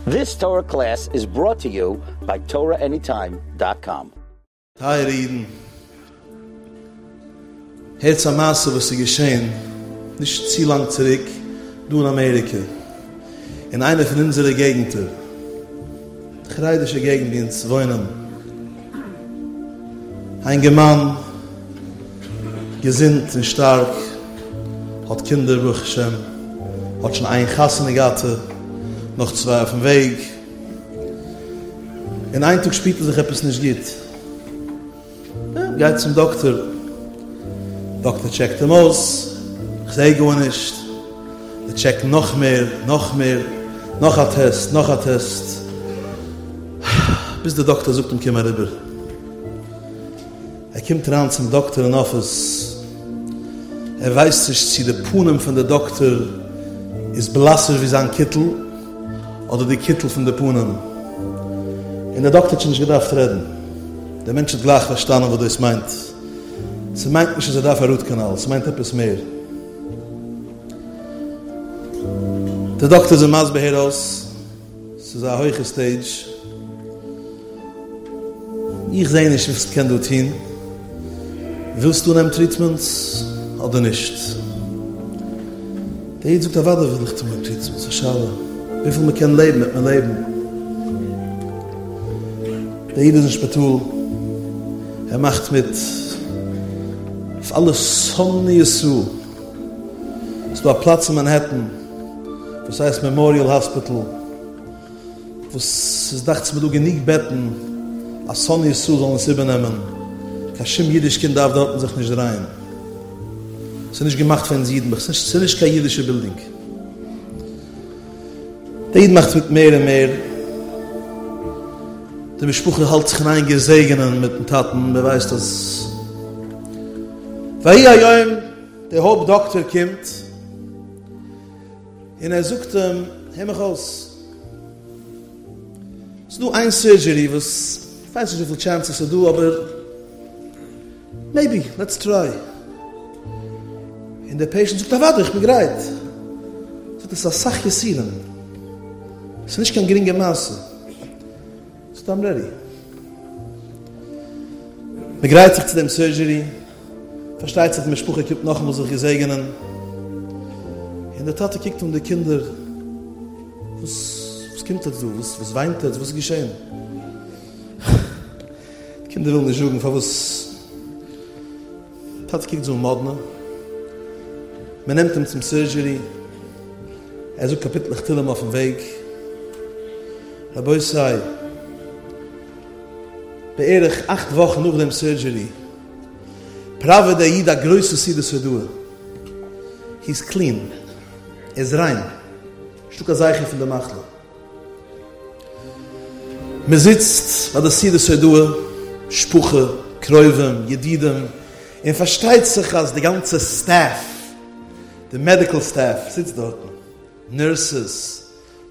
This Torah class is brought to you by TorahAnytime.com. טייערע אידן, הערטס א מעשה וואס איז געשען נישט צו לאנג צוריק דא אין אמעריקע, אין איינע פון אונזערע געגנטער, די חרדישע געגנט ווי אונז וואוינען. א אינגערמאן, געזונט און שטארק, האט קינדער ברוך השם, האט שוין איין חתונה געהאטע, נאך צוויי אויפן וועג, און איין טאג שפירט ער זיך עפעס נישט גוט, גייט צום דאקטער, דאקטער טשעקט אים אויס, כ'זעה גארנישט, זיי טשעקן נאך מער, נאך מער, נאך א טעסט, נאך א טעסט, ביז די דאקטער זאגט אים קום אריבער. ער קומט אריין צום דאקטער אין אפיס, ער ווייסט נישט צו די פנים פון די דאקטער איז בלאסער ווי זיין קיטל, אדער די קיטל פון די פנים, און די דאקטער האט שוין נישט געדארפט רעדן, דער מענטש האט גלייך פארשטאנען וואס דאס מיינט, ס'מיינט נישט אז ער דארף א רוט קאנאל, ס'מיינט עפעס מער. די דאקטער איז אים מסביר הער אויס, ס'איז א הויכע סטעידזש, איך זעה נישט וואס מ'קען דא טון, ווילסטו נעמען טריטמענטס אדער נישט? דער איד זאגט אוודאי וויל איך טון טריטמענטס, א שאלה וויפיל מ'קען לעבן וועט מען לעבן. דער איד איז אין שפיטאל, ער מאכט מיט אויף אלע שונאי ישראל, ס'איז דא א פלאץ אין מאנהעטן וואס הייסט מעמאריעל האספיטאל, וואס ס'איז דאכט זיך מיר דא גענוג בעטן אז שונאי ישראל זאלן עס איבערנעמען, קיין שום אידיש קינד דארף דארטן זיך נישט דרייען, ס'איז נישט געמאכט פאר אונז אידן, ס'איז נישט קיין אידישע בילדינג. דער איד מאכט מיט מער און מער, די משפחה האלט זיך אין איין געזעגענען מיטן טאטן, מען ווייסט אז ויהי היום דער הויפט דאקטער קומט און ער זאגט אים, הער מיך אויס, ס'איז דא איין סורדזשערי וואס כ'ווייס נישט וויפיל טשענסעס ס'איז דא אבער מעיבי, לעטס טריי. און דער פעישענט זאגט אוודאי איך בין גרייט. זאגט ער ס'איז אסאך יסורים, ס'איז נישט קיין גרינגע מעשה. זאגט איים רעדי. מ'גרייט זיך צו דעם סורדזשערי, פארשטייט זיך די משפחה קומט נאכאמאל זיך געזעגענען, און דער טאטע קוקט אן די קינדער, וואס וואס קומט עטס דא? וואס וואס וויינט עטס? וואס איז געשען? די קינדער ווילן נישט זאגן פארוואס טאטע קוקט זיי אן מאדנע, מען נעמט אים צום סורדזשערי, ער זאגט קאפיטלעך תהלים אויפן וועג, רבותי, בערך אכט וואכן נאך דעם סורדזשערי פראוועט דער איד א גרויסע סעודת הודאה, הי איז קלין, ער איז ריין, נישטא קיין זכר פון די מחלה. מען זיצט ביי די סעודת הודאה, משפחה, קרובים, ידידים, און פארשטייט זיך אז די גאנצע סטעף, די מעדיקל סטעף זיצט דארטן, נורסעס,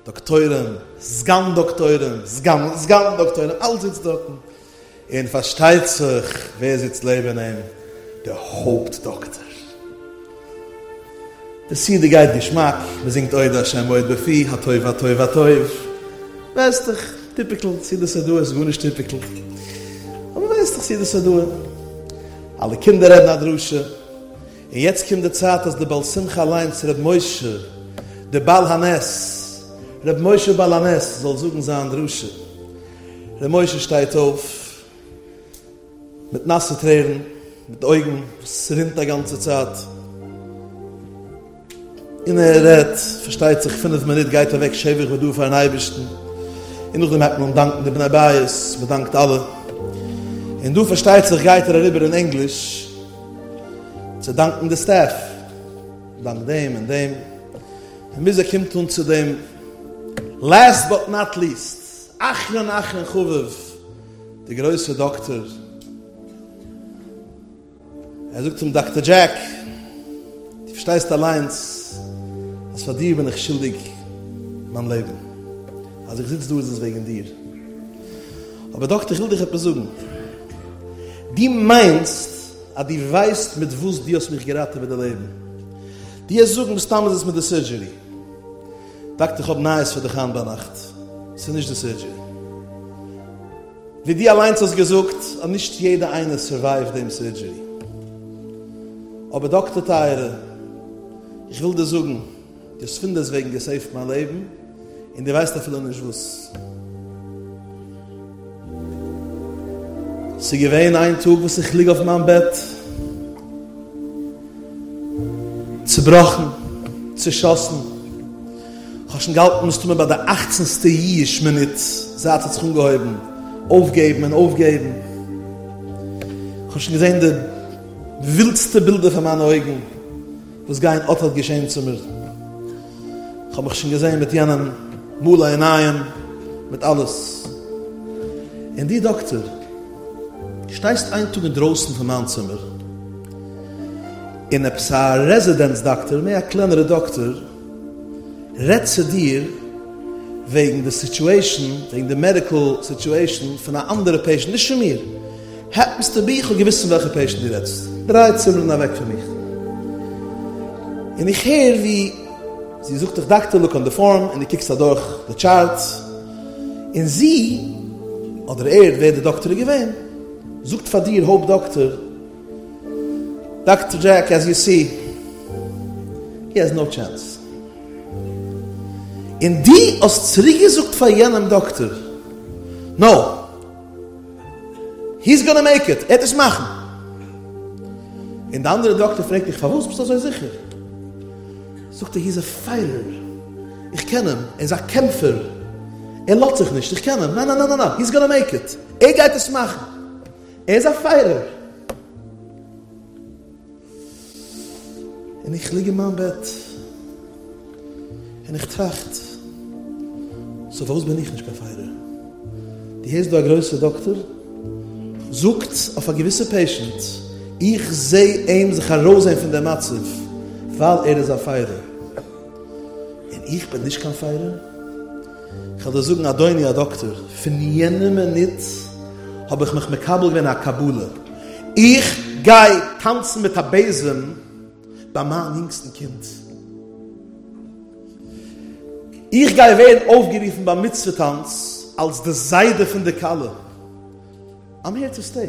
דאקטוירים, סגן דאקטוירים, סגן סגן דאקטוירים, אלעס זיצט דארטן, און פארשטייט זיך ווער זיצט לעבן אים? די הויפט דאקטער. די סעודה גייט געשמאק, מען זינגט אודה השם מאוד בפי, הטוב הטוב הטוב. ווייסט דאך, טיפיקל, סעודת הודאה איז גארנישט טיפיקל. אבער ווייסט דאך סעודת הודאה. אלע קינדער רעדן א דרשה. און יעצט קומט די צייט אז די בעל שמחה אליינס ר' משה די בעל הנס, ר' משה בעל הנס זאל זאגן זיין דרשה. ר' משה שטייט אויף מיט נאסע טרערן, מיט אויגן וואס רינט א גאנצע צייט, און ער רעדט, פארשטייט זיך פינף מינוט גייט אוועק שבח והודאה פארן אייבערשטן, און נאכדעם הייבט מען אן דאנקן די בני בית, מען דאנקט אלע, און דא פארשטייט זיך גייט ער אריבער אין ענגליש צו דאנקן די סטעף, דאנק דעם און דעם, און ביז ער קומט אן צו דעם לעסט באט נאט ליסט. אחרון אחרון חביב, דער גרויסער דאקטאר, ער זאגט צום דאקטאר דזשעק, דו פארשטייסט אליינס אז פאר דיר בין איך שולדיג מיין לעבן, אז איך זיץ דא איז עס וועגן דיר, אבער דאקטאר איך וויל דיך עפעס זאגן, דו מיינסט אז דו ווייסט מיט וואס דו האסט מיך געראטעוועט די לעבן, דו העסט זאגן מסתם איז עס מיט די סורדזשערי, דאקטער איך האב נייעס פאר דיך היינט ביינאכט. ס'איז נישט די סורדזשערי. ווי דו אליינס האסט געזאגט אז נישט יעדע איינער סורווייווט דעם סורדזשערי. אבער דאקטער טייערע, איך וויל דיר זאגן, דו האסט פונדעסטוועגן געסעיווט מיין לעבן, און דו ווייסט אפילו נישט וואס. ס'איז געווען איין טאג וואס איך ליג אויף מיין בעט, צובראכן, צושאסן, כ'האב שוין געהאלטן מסתמא ביי די אכצנסטע יאוש מינוט זייט ס'האט זיך אנגעהויבן אויפגעבן און אויפגעבן, כ'האב שוין געזען די ווילדסטע בילדער פאר מיינע אויגן וואס גייען אט אט געשען צו מיר, כ'האב מיך שוין געזען מיט יענעם מול העיניים מיט אלעס, און דו דאקטער שטייסט איין טאג אינדרויסן פון מיין צימער, און עפעס א רעזידענטס דאקטער, מער א קלענערע דאקטער, רעדט צו דיר וועגן די סיטועשאן, וועגן די מעדיקל סיטועשאן פון א אנדערע פעישענט, נישט פון מיר, העפענס טו בי איך האב געוואוסט פון וועלכע פעישענט דו רעדסט, דריי צימערן אוועק פון מיך, און איך הער ווי זי זאגט דיך דאקטער לוק אן די פארם, און דו קוקסט אדורך די טשארט, און זי, אדער ער, ווער די דאקטער איז געווען, זאגט פאר דיר הויפט דאקטער, דאקטער דזשעק עז יו סי הי העז נאו טשענס. און דו האסט צוריק געזאגט פאר יענעם דאקטער נאו היז גאנא מעיק איט, ער וועט עס מאכן. און די אנדערע דאקטער פרעגט דיך פארוואס ביסטו אזוי זיכער? זאגט ער היז א פייטער, איך קען אים, ער איז א קעמפער, ער לאזט זיך נישט, איך קען אים, ניין ניין ניין ניין היז גאנא מעיק איט, ער גייט עס מאכן. ער איז א פייטער. און איך ליג אין מיין בעט און איך טראכט, סאו פארוואס בין איך נישט קיין פייטער? דו הערסט דא א גרויסע דאקטאר זאגט אויף א געוויסע פעישענט, איך זע אים זיך ארויסזען פון דעם מצב ווייל ער איז א פייטער. און איך בין נישט קיין פייטער? כ'וועל דיר זאגן אדוני הדאקטאר, פון יענע מינוט האב איך מיך מקבל געווען א קבלה, איך גיי טאנצן מיט א בעזעם ביי מיין יונגסטן קינד, איך גיי ווערן אויפגערופן ביים מצוה טאנץ אלס די זיידע פון די כלה, איים העיר טו סטעי,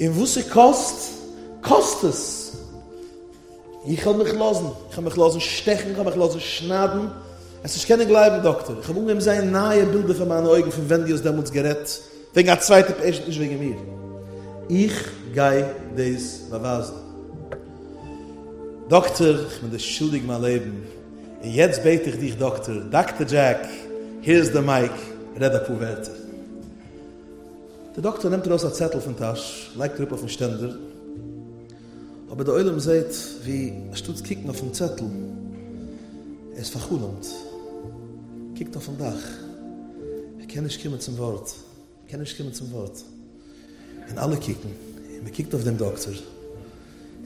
און וואס ס'קאסט, קאסט עס. איך וועל מיך לאזן, איך וועל מיך לאזן שטעכן, איך וועל מיך לאזן שניידן, וועסט נישט קענען גלייבן דאקטער, איך האב אנגעהויבן זען נייע בילדער פאר מיינע אויגן פון ווען דו האסט דעמאלטס גערעדט וועגן א צווייטע פעישענט נישט וועגן מיר, איך גיי דאס באווייזן. דאקטער, איך בין דיר שולדיג מיין לעבן, און יעצט בעט איך דיך דאקטער, דאקטער דזשעק, העיר איז די מייק, רעד אפאר ווערטער. דער דאקטער נעמט ארויס א צעטל פון טאש, לייגט אראפ אויפן שטענדער, אבער די עולם זעהט ווי אנשטאטס קוקן אויפן צעטל, ער איז פאר'חלומ'ט, קוקט אויפן דאך, ער קען נישט קומען צום ווארט, ער קען נישט קומען צום ווארט, און אלע קוקן, און מען קוקט אויף דעם דאקטער,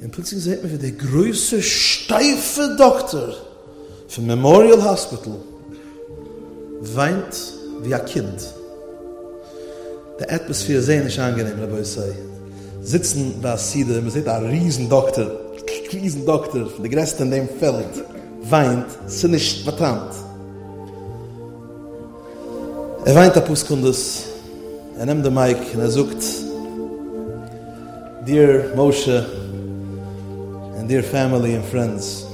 און פלוצלינג זעהט מען ווי דער גרויסער שטייפער דאקטער פון מעמאריעל האספיטאל וויינט ווי א קינד. די אטמאספער איז זייער נישט איינגענעם רבותי, זיצן ביי א סעודה און מען זעט א ריזן דאקטער, ריזן דאקטער, פון די גרעסטע אין דעם פעלד, וויינט, ס'איז נישט באטעמט. ער וויינט אפאר סעקונדעס, ער נעמט די מייק און ער זאגט, דיר משה און דיר פעמילי און פרענדס,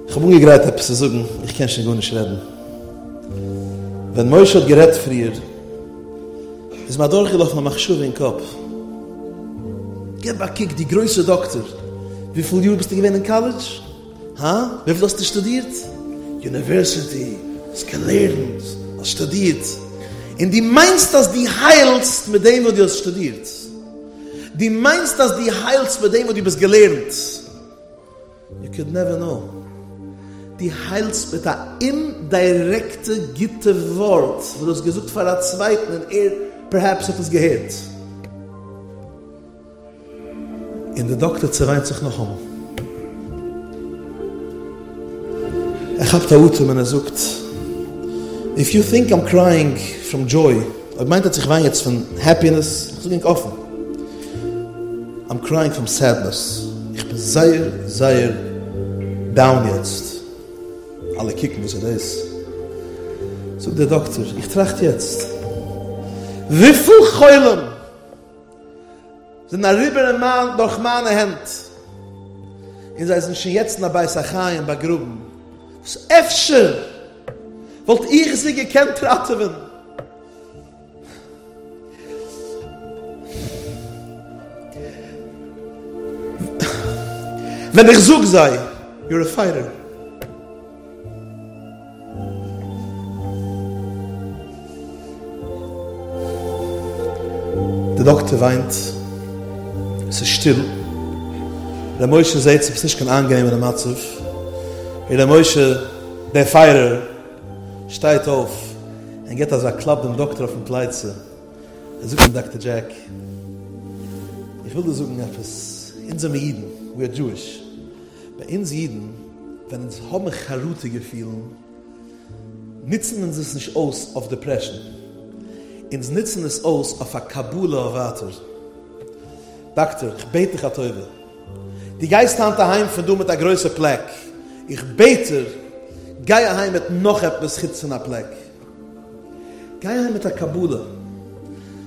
איך האב אנגעגרייט עפעס צו זאגן, איך קען שוין גארנישט רעדן. ווען משה האט גערעדט פריער, איז מיר אדורכגעלאפן א מחשבה אין קאפ, געב א קוק, דו גרויסער דאקטאר, וויפיל יאר ביסטו געווען אין קאלעדזש? הא? וויפיל האסטו שטודירט? יוניווערסיטי, האסט געלערנט, האסט שטודירט, און דו מיינסט אז דו היילסט מיט דעם וואס דו האסט שטודירט? דו מיינסט אז דו היילסט מיט דעם וואס דו ביסט געלערנט? יו קוד נעווער נאו. דו היילסט מיט א אומדיירעקטע גוטע ווארט וואס דו האסט געזאגט פאר א צווייטן און ער פערהעפס האט עס געהערט. און די דאקטער צעוויינט זיך נאכאמאל. ער כאפט א אטעם און ער זאגט, איף יו טינק איים קרייאינג פראם דזשוי, אויב מיינט אז איך וויין יעצט פון העפינעס, איך זאג ענק אפן, איים קרייאינג פראם סעדנעס, איך בין זייער זייער דאון יעצט. אלע קוקן וואס איז דאס? זאגט דער דאקטער, איך טראכט יעצט, וויפיל חולים זענען אריבער אין מיין, דורך מיינע הענט, און זיי זענען שוין יעצט אין א בית החיים באגראבן, וואס אפשר וואלט איך זיי געקענט ראטעווען. ווען איך זאג זיי, יור א פייטער. די דאקטער וויינט, עס איז שטיל, ר' משה זעהט ס'איז נישט קיין איינגענעמענע מצב, און ר' משה דער פייטער שטייט אויף און גיבט אזא קלאפ דעם דאקטער אויפן פלייצע, ער זאגט אים דאקטער דזשעק, איך וויל דיר זאגן עפעס, אונז זעמיר אידן, ווי אר דזשואיש, ביי אונז אידן ווען אונז האבן חרטה געפילן נוצן אונז עס נישט אויס אויף דעפרעשן, אונז נוצן עס אויס אויף א קבלה אויף ווייטער. דאקטער, איך בעט דיך א טובה, דו גייסט היינט אהיים פון דא מיט א גרויסע פלעק, איך בעט דיר, גיי אהיים מיט נאך עפעס חוץ פון א פלעק. גיי אהיים מיט א קבלה,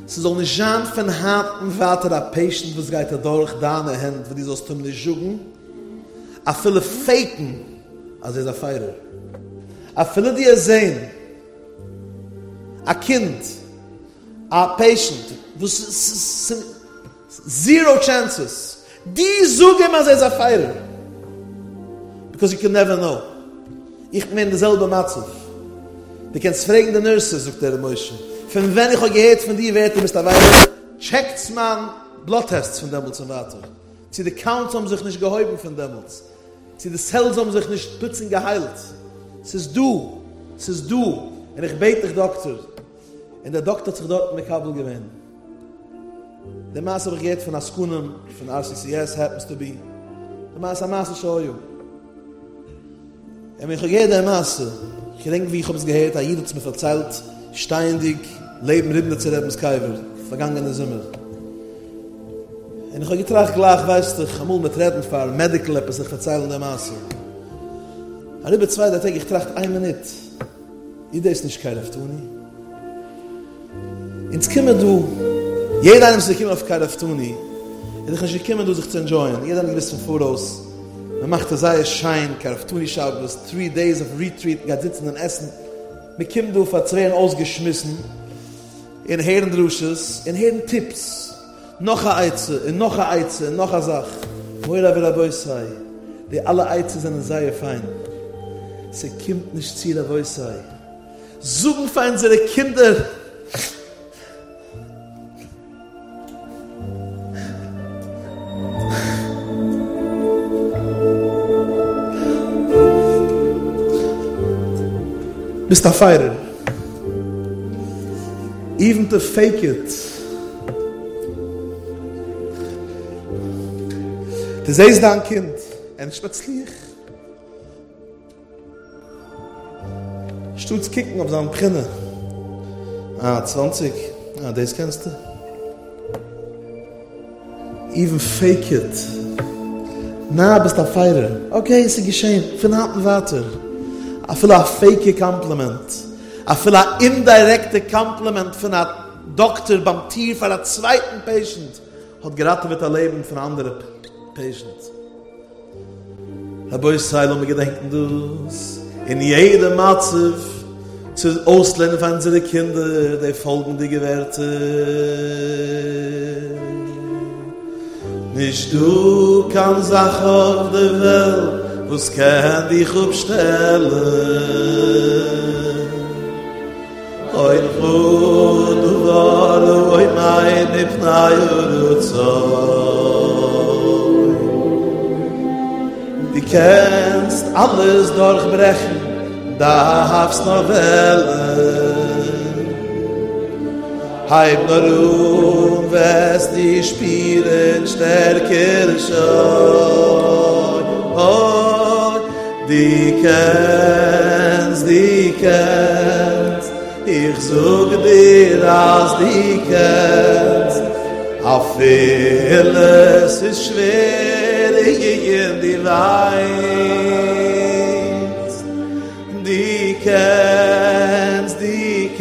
ס'זאל נישט זיין פון היינט און ווייטער א פעישענט וואס גייט אדורך דיינע הענט וואס דו זאלסט אים נישט זאגן, אפילו פעיקן אז ער איז א פייטער. אפילו דו העסט זען א קינד, א פעישענט וואס זיראו טשענסעס, דו זאג אים אז ער איז א פייטער, ביקאוז יו קען נעווער נאו. איך בין אין די זעלבע מצב. דו קענסט פרעגן די נורסעס, זאגט ער ר' משה, פון ווען איך האב געהערט פון דיר ווערטער ביסט א פייטער, טשעקטס מיין בלאד טעסטס פון דעמאלטס און ווייטער, צו די קאונטס האבן זיך נישט געהויבן פון דעמאלטס, צו די סעלס האבן זיך נישט פלוצלינג געהיילט. ס'איז דא! ס'איז דא! און איך בעט דיך דאקטאר. און דער דאקטאר האט זיך דארטן מקבל געווען. די מעשה האב איך געהערט פון עסקנים פון RCCS העפענס טו בי. די מעשה א מעשה שהיה. און ווען איך האב געהערט די מעשה, איך געדענק ווי איך האב עס געהערט, א איד האט עס מיר פארציילט שטייענדיג לעבן ריבניצער רבינ'ס קבר פארגאנגענע זומער. און איך האב געטראכט גלייך ווייסט איך אמאל מ'עט רעדן פאר מעדיקל עפעס איך פארציילן די מעשה. אריבער צוויי דריי טעג איך טראכט איין מינוט. איז דאס נישט קרבתנו? אונז קומען דא, יעדער איינער וואס איז געקומען אויף קרבתנו, איז דאך נישט געקומען דא זיך צו ענדזשויען, יעדער איינער האט געוואוסט פון פאראויס, מען מאכט עס זייער שיין, קרבתנו שבת, טרי דעיס אוו ריטריט, מען גייט זיצן און עסן, מען קומט דא פאר צו ווערן אויסגעשמיסן, און הערן דרשות, און הערן טיפס. נאך א עצה און נאך א עצה און נאך א זאך. מורי ורבותי, די אלע עצות זענען זייער פיין, ס'קומט נישט צו רבותי, זאגן פאר אונזערע קינדער, ביסט א פייטער, איווען טו פעיק איט. דו זעסט דיין קינד ער איז נישט מצליח, שטאטס קוקן אויף זיין בחינה, אה צוואנציג, אה דאס קענסטו, איווען פעיק איט, נא ביסט א פייטער, אקעי עס איז געשען, פון היינט און ווייטער, אפילו א פעיקע קאמפלימענט, אפילו א אומדירעקטע קאמפלימענט פון א דאקטאר ביים טיר פאר א צווייטן פעישענט האט געראטעוועט א לעבן פון א אנדערע פעישענט. רבותי לאמיר געדענקן דאס אין יעדע מצב צו אויסלערנען פאר אונזערע קינדער די פאלגענדיגע ווערטער, נישט דא קיין זאך אויף די וועלט וואס קען דיך אפשטעלן. אין לך דבר העומד מפני הרצון. דו קענסט אלעס דורכברעכן, דארפסט נאר וועלן. הייב נאר אן וועסטו שפירן שטערקער שוין. דו קענסט, דו קענסט, איך זאג דיר אז דו קענסט, אפילו ס'איז שווער און דו וויינסט, דו קענסט, דו.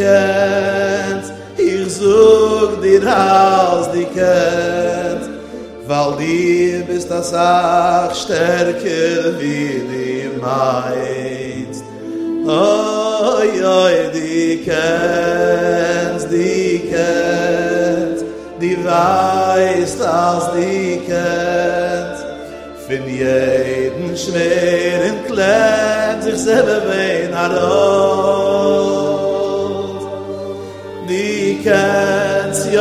קענסט, איך זאג דיר אז דו קענסט, ווייל דו ביסט אסאך שטערקער ווי דו מיינסט. אוי אוי דו קענסט, דו קענסט, דו ווייסט אז דו קענסט, פון יעדן שווערן קלעם זיך זעלבער ווען ארויס. דו קענסט, יא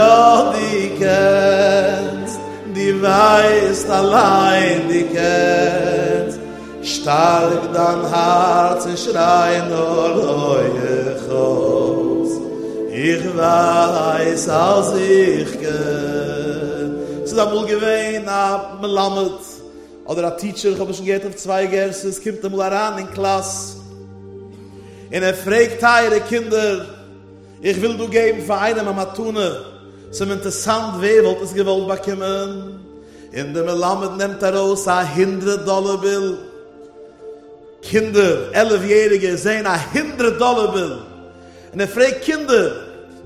דו קענסט, דו ווייסט אליין דו קענסט, שטארק דיין הארץ און שריי נאר הויעך אויס, איך ווייס אז איך קען. ס'איז אמאל געווען א מלמד אדער א טיטשער, איך האב עס שוין געהערט אויף צוויי גרסאות, קומט אמאל אריין אין קלאס און ער פרעגט טייערע קינדער, איך וויל דא געבן פאר איינעם א מתנה, ס'איז מיר אינטערסאנט ווער וואלט עס געוואלט באקומען, און דער מלמד נעמט ארויס א הונדרעט דאלער ביל, קינדער, עלף יעריגע, זעהן א הונדרעט דאלער ביל, און ער פרעגט קינדער,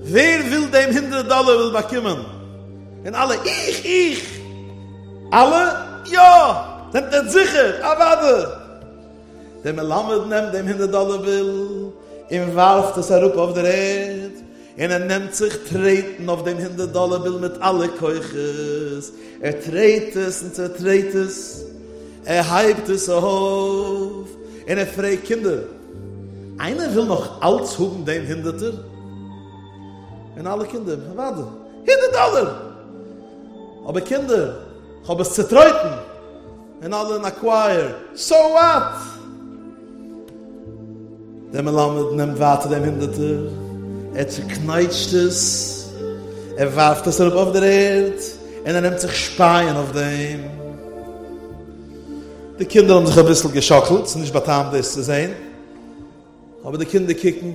ווער וויל דעם הונדרעט דאלער ביל באקומען? און אלע, איך! איך! אלע, יא! זענט איר זיכער? אוודאי! דער מלמד נעמט דעם הונדערט דאלער ביל און ווארפט עס אראפ אויף דער ערד, און ער נעמט זיך טרעטן אויף דעם הונדערט דאלער ביל מיט אלע כוחות, ער טרעט עס און צעטרעט עס, ער הייבט עס אויף און ער פרעגט, קינדער, איינער וויל נאך אלץ האבן דעם הונדערטער? און אלע קינדער, אוודאי, הונדערט דאלער! אבער קינדער, כ'האב עס צעטרויטן! און אלע אין א קווייער, סאו וואט? דער מלמד נעמט ווייטער דעם הונדערטער, ער צוקנייטשט עס, ער ווארפט עס אראפ אויף דער ערד, און ער נעמט זיך שפייען אויף דעם. די קינדער האבן זיך אביסל געשאקלט, ס'איז נישט באטעמט דאס צו זען. אבער די קינדער קוקן,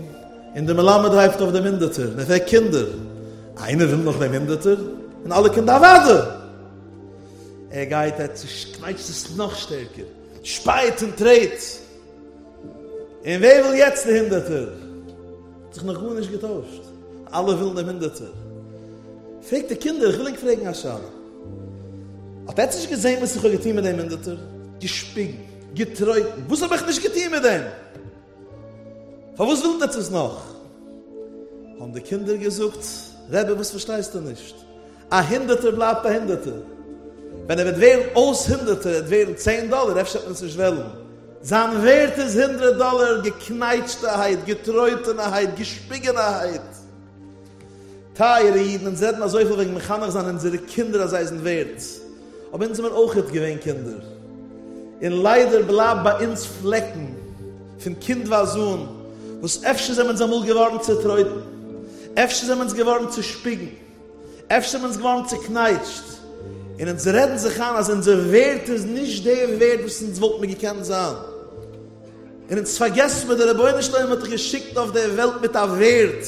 און דער מלמד הייבט אויף דעם הונדערטער, און ער פרעגט, קינדער, איינער וויל נאך דעם הונדערטער? און אלע קינדער, אוודאי! ער גייט, ער צוקנייטשט עס נאך שטערקער, שפייט און טרעט, און ווער וויל יעצט די הונדערטער? האט זיך נאך גארנישט געטוישט, אלע ווילן דעם הונדערטער. פרעגט ער, קינדער, איך וויל ענק פרעגן א שאלה. האט עטץ נישט געזען וואס איך האב געטון מיט דעם הונדערטער? געשפיגן, געטרויטן, וואס האב איך נישט געטון מיט דעם? פארוואס ווילט עטץ עס נאך? האבן די קינדער געזאגט, רבי וואס פארשטייסטו נישט? א הונדערטער בלייבט א הונדערטער. ווען ער וועט ווערן אויס הונדערטער, ער וועט ווערן צען דאלער, אפשר וועט מען עס נישט וועלן. זיין ווערט איז הונדרעט דאלער, געקנייטשטערהייט, געטרויטענערהייט, געשפיגענערהייט. טייערע אידן, אונז רעדן אזויפיל וועגן מחנך זיין אונזערע קינדער אז זיי זענען ווערט, אבער אונז זעמיר אויכעט געווען קינדער, און ליידער בלייבט ביי אונז פלעקן פון קינדווייז אן, וואס אפשר זעמיר אונז אמאל געווארן צעטרויטן, אפשר זעמיר אונז געווארן צעשפיגן, אפשר זעמיר אונז געווארן צעקנייטשט, און אונז רעדן זיך איין אז אונזער ווערט איז נישט דער ווערט וואס אונז וואלט מיר געקענט זיין. און אונז פארגעסן מיר, דער רבונו של עולם האט דיך געשיקט אויף דער וועלט מיט א ווערט,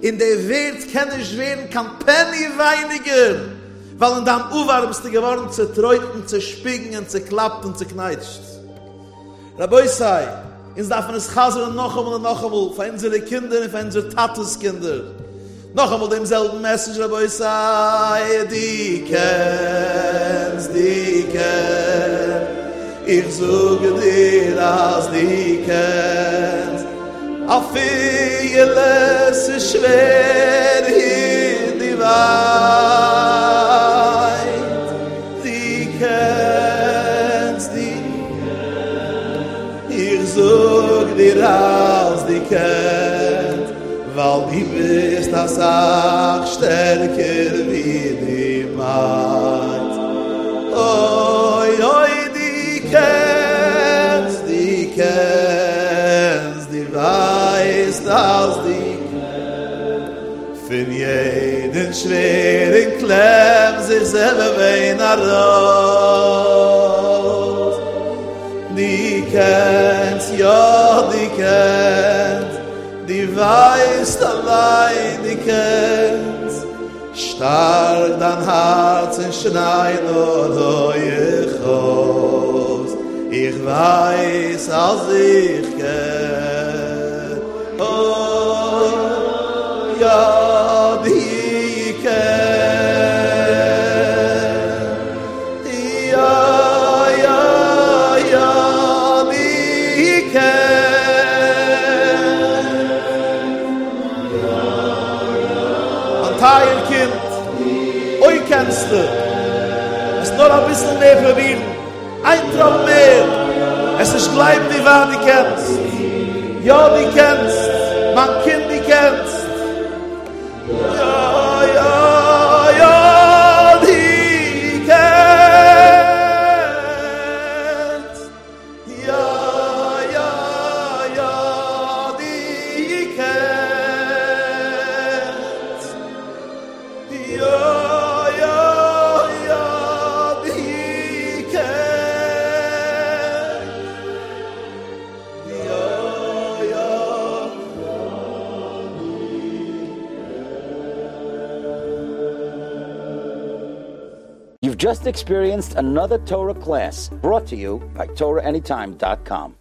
און דער ווערט קען נישט ווערן קיין פעני ווייניגער, ווייל אין דיין עבר ביסטו געווארן צעטרויטן, צעשפיגן און צעקלאפט און צעקנייטשט. רבותי, אונז דארפן עס חזר'ן נאכאמאל און נאכאמאל פאר אונזערע קינדער און פאר אונזער טאטע'ס קינדער. נאכאמאל דעם זעלבן מעסעדזש רבותי, דו קענסט, דו קענסט, איך זאג דיר אז דו קענסט, אפילו עס איז שווער און דו וויינסט, דו קענסט, דו איך זאג דיר אז דו קענסט, ווייל דו ביסט אסאך שטערקער ווי דו מיינסט. אוי אוי דו קענסט, דו קענסט, דו ווייסט אז דו קענסט. פון יעדן שווערן קלעם זיך זעלבער ווען ארויס. דו קענסט, יא דו קענסט, דו ווייסט אליין דו קענסט, שטארק דיין הארץ און שריי נאר הויעך אויס, איך ווייס אז איך קען. יא דו קענסט יא יא יא דו קענסט מיין טייער קינד, אוי קענסטו עס נאר אביסל מער פרובירן, איין טראפ מער, וועסט נישט גלייבן ווי ווייט דו קענסט, יא דו קענסט, מיין קינד דו קענסט, יא יא יא דו קענסט, יא יא יא דו קענסט, יא יא יא דו קענסט, יא יא. You've just experienced another Torah class brought to you by TorahAnytime.com.